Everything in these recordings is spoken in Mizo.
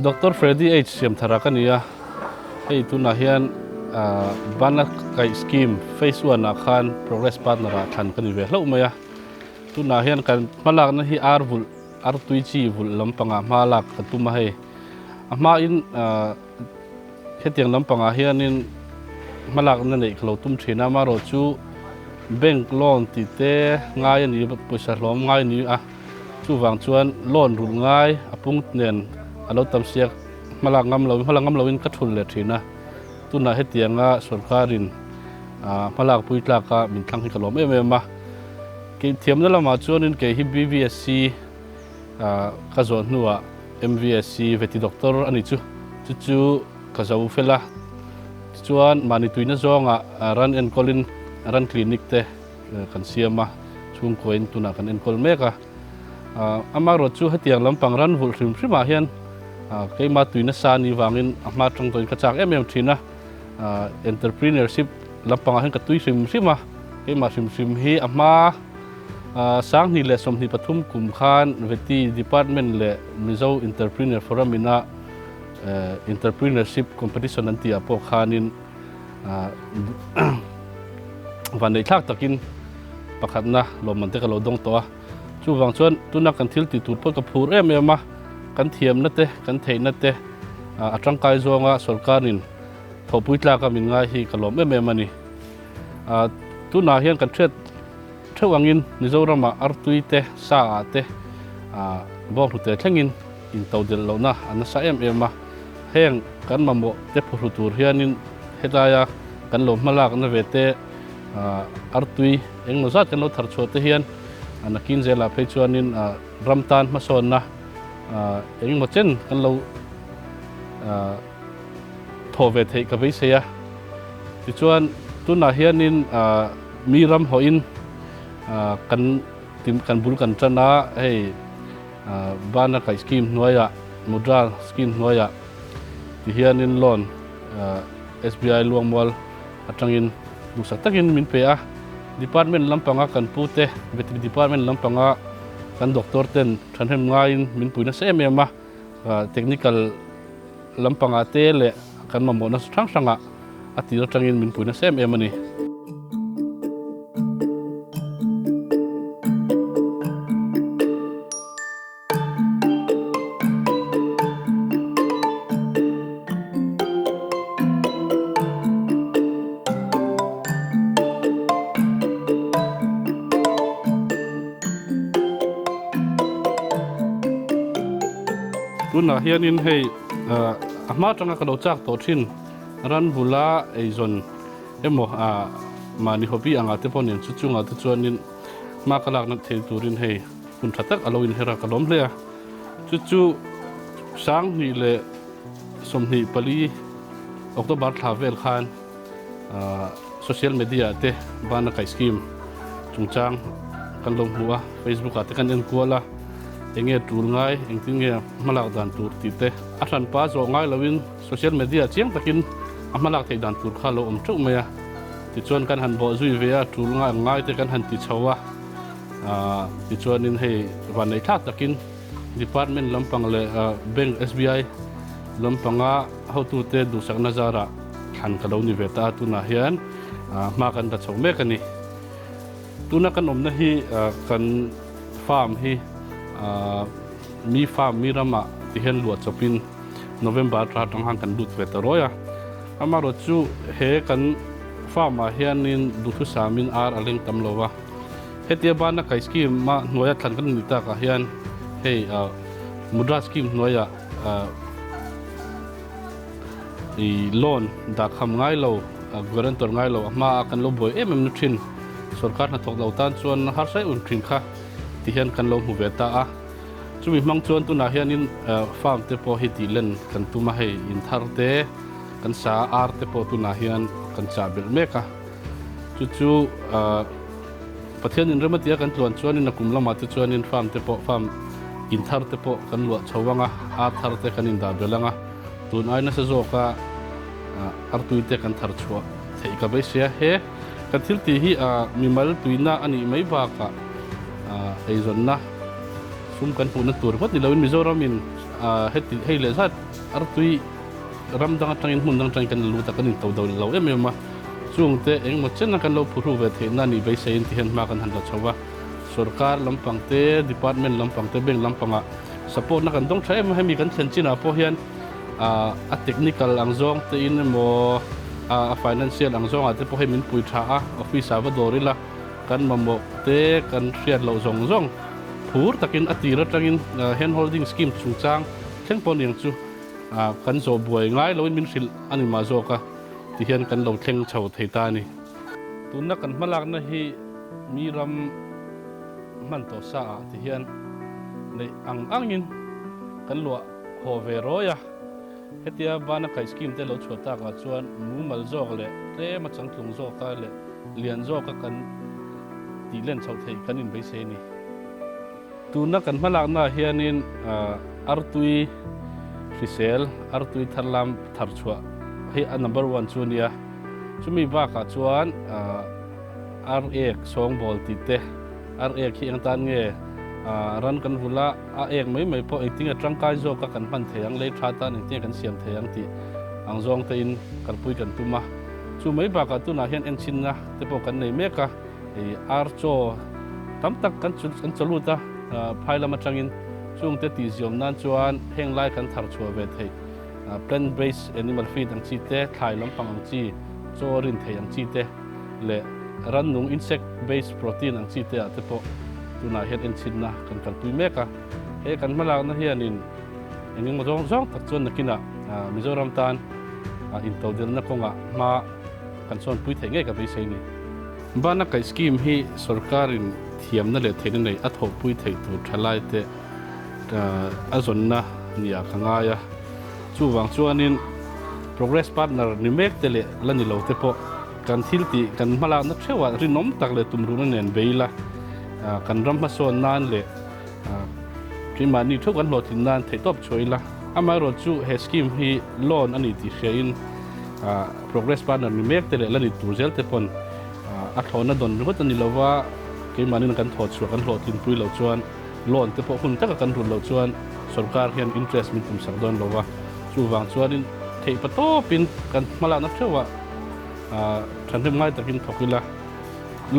Doctor Freddy H Siamthara ka ni a, hei tunah hian Bana Kaih Scheme Phase One ah khan Progress Partner ah thlan ka ni ve hlauh mai a. Tunah hian kan hmalakna hi ar vulh, ar tui chi vulh lampangah hma lak ka tum a hei. A hmain hetiang lampangah hianin hmalakna neih ka lo tum thin a, amaherawhchu bank loan tih te ngai a ni, pawisa hlawm ngai a ni a. Chuvang chuan loan rulh ngai a pung nen a lo tam siak hmalak ngam lo hmalak ngam loin ka thul leh thin a. Tunah hetianga sorkarin hmalak pui tlaka min thlang hi ka lawm em em a. Kei thiamna lamah chuanin kei hi BVSc ka zawh hnuah MVSc veti doctor a ni chu chu chu ka zo fel a. Tichuan mahni tuina zawngah ran enkawlin ran clinic te kan siam a, chhungkuain tunah kan enkawl mek a. Amaherawh chu hetiang lampang ran vulh hrim hrimah hian keimah tui nasa ni vangin a hma atang tawhin ka chak em em thin a. Entrepreneurship lampangah hian ka tui hrim hrim a, keimah hrim hrim hi a hma 2023 kum khan Vety Department leh Mizo Entrepreneur Forum ina Entrepreneurship Competition an tihah pawh khanin Vanneih thlak takin pakhatna lawmman te ka lo dawng tawh a, chuvang chuan tuna kan thil tih tur pawh ka phur em em a, kan thiamna te, kan theihna te a tangkai zawnga sawrkarin thawhpui tlaka min ngai hi ka lawm em em a ni. Tunah hian kan hriat theuh angin Mizoramah artui te, sa ah te, bawnghnute thlengin intodelh lohna a nasa em em a, heng kan mamawh te phuhru tur hianin helaia kan lo hmalakna ve te artui engemaw zat kan lo thar chhuah te hian nakin zelah phei chuanin ram tan hmasawnna engemaw chen kan lo thawh ve theih ka beisei a. Tichuan tunah hianin mi ram hawhin kan kan bul kan tan a, hei Bana kaih scheme hnuaiah, Mudra scheme hnuaiah ti hianin loan SBI Luangmual atangin duhsak takin min pe a. Department lampanga kan pute, Veterinary Department lampanga kan doctor ten thahnem ngaiin min pui nasa em em a. Technical lampangah te leh kan mamawhna hrang hrangah a tir atangin min pui nasa em em a ni. Tunah hianin hei a hma atanga ka lo chak tawh thin ran bula eizawn emaw mahni hobby angah te pawh nen chu chungah te chuanin hma ka lakna thei turin hei hun tha tak a lo inher a ka lawm hle a. Chu chu 2024 October thla vel khan Social media ah te bana kaih scheme chungchang kan lo hmu a, Facebook ah te kan en kual a, enge tul ngai, engtin nge hmalak dan tur tih te a hranpa zawh ngai loin social media chiang takin a hmalak theih dan tur kha a lo awm teuh mai a. Tichuan kan han bawh zui ve a, tul ngai ang ngai te kan han ti chho a, tichuanin hei vanneih thlak takin department lampang leh bank SBI lampanga hotute duhsakna zarah thlan ka lo ni ve ta a, tunah hian hma kan la chho mek a ni. Tuna kan awmna hi kan farm hi mi farm mi ramah ti hian luah chawpin November atang atang khan kan lut ve ta rawi a. Amaherawh chu he kan farm ah hianin duhthusamin ar a leng tam lo va. Hetia bana kai scheme a hnuaia thlan kan nih takah hian hei Mudra scheme hnuaiah I loan dah kham ngai lo, guarantor ngai lo a hma a kan lo buai em em na thin. Sorkar hnathawk lo tan chuan harsa em em thin kha ti hian kan lo hmu ve ta a. Chumi hmang chuan tunah hianin farm te pawh hi tih len kan tum a, hei in thar te kan sa a, ar te pawh tunah hian kan chah belh mek a. Chu chu Pathian inrem a tia kan tluan chuanin a kum lamah te chuanin farm te pawh farm in thar te pawh kan luah chho ang a, ar thar te kan indah belh ang a. Tun ai nasa zawka artui te kan thar chhuah theih ka beisei a, he kan thil tih hi mimal tuina a nih mai bakah eizawnna sum kan hmuhna tur ngawt ni loin Mizoramin heti hei leh zat artui ram dang atangin hmun dang atangin kan la lut a, kan into do lo em em a, chungte engemaw chena kan lo phuhru ve theih na nih beiseiin ti hian hma kan han la chho va, sorkar lampang te, department lampang te, bank lampangah support na kan dawng tha em a, hemi kan thlen chinah pawh hian a technical ang zawng te in emaw a financial ang zawngah te pawh hei min pui tha a, office ah va dawr ila kan mamawh te kan hriat loh zawng zawng phur takin a tir atangin hand holding scheme chungchang thleng pawh niang chu kan zawh buai ngai loin min hrilh a ni mah zawk a ti hian kan lo thleng chho thei ta a ni. Tunna kan hmalakna hi mi ram hman tawh sa ah ti hian neih ang angin kan luah haw ve rawi a, hetia bana kai scheme te lo chhuah takah chuan mumal zawk leh tlema changtlung zawka leh lian zawka kan tih len chhoh theih kan inbeisei a ni. Tuna kan hmalaknaah hianin artui hrisel, artui tharlam thar chhuah hi a number one chu a nia. Chumi bakah chuan ar ek sawngbawl tih te, ar ek hi eng tan nge ran kan vul a, a ek mai mai pawh engtin nge tangkai zawka kan hman thei ang, lei tha tan engtin nge kan siam thei ang tih ang zawng tein kalpui kan tum a. Chu mai bakah tunah hian enchinna te pawh kan nei mek a. Hei ar chaw tam tak kan kan chaw lut a, phai lam atangin chungte tih ziawm nan chuan heng lai kan thar chhuah ve theih plant based animal feed ang chi te, thlai lampang ang chi, chaw rin theih ang chi te leh rannung insect based protein ang chi te ah te pawh tunah hian enchhinna kan kalpui mek a. He kan hmalakna hianin eng emaw zawng zawng tak chuan nakinah Mizoram tan intodelhna kawngah hma kan sawnpui theih ngei ka beisei ni. Bana kaih scheme hi sorkarin thiamna leh theihna nei a thawhpui theih tur thalaite a zawnna nia ka ngai a. Chuvang chuanin progress partner ni mek te leh la ni lo te pawh kan thil tih kan hmalakna theuhah rinawm tak leh tumruhna nen bei ila, kan ram hmasawn nan leh keimahni theuh kan hlawhtlin nan theihtawp chhuah ila. Amaherawhchu he scheme hi loan a ni tih hriain Progress partner ni mek te leh la ni tur zel te pawn a thlawhna dawn ringawt a ni lo va, keimahnin kan thawh chhuah kan hlawhtlinpui loh chuan loan te pawh hun taka kan rulh loh chuan sorkar hian interest min tumsak dawn lo va, chuvang chuanin theih pa tawpin kan hmalakna theuhah thahnem ngai takin thawk ila,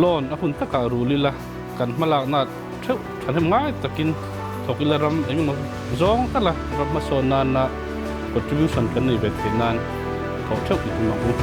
loan a hun takah rul ila, kan hmalakna theuh thahnem ngai takin thawk ila ram engemaw zawng tala ram hmasawn nana contribution kan nei ve theih nan thawh theuh i tum ang u.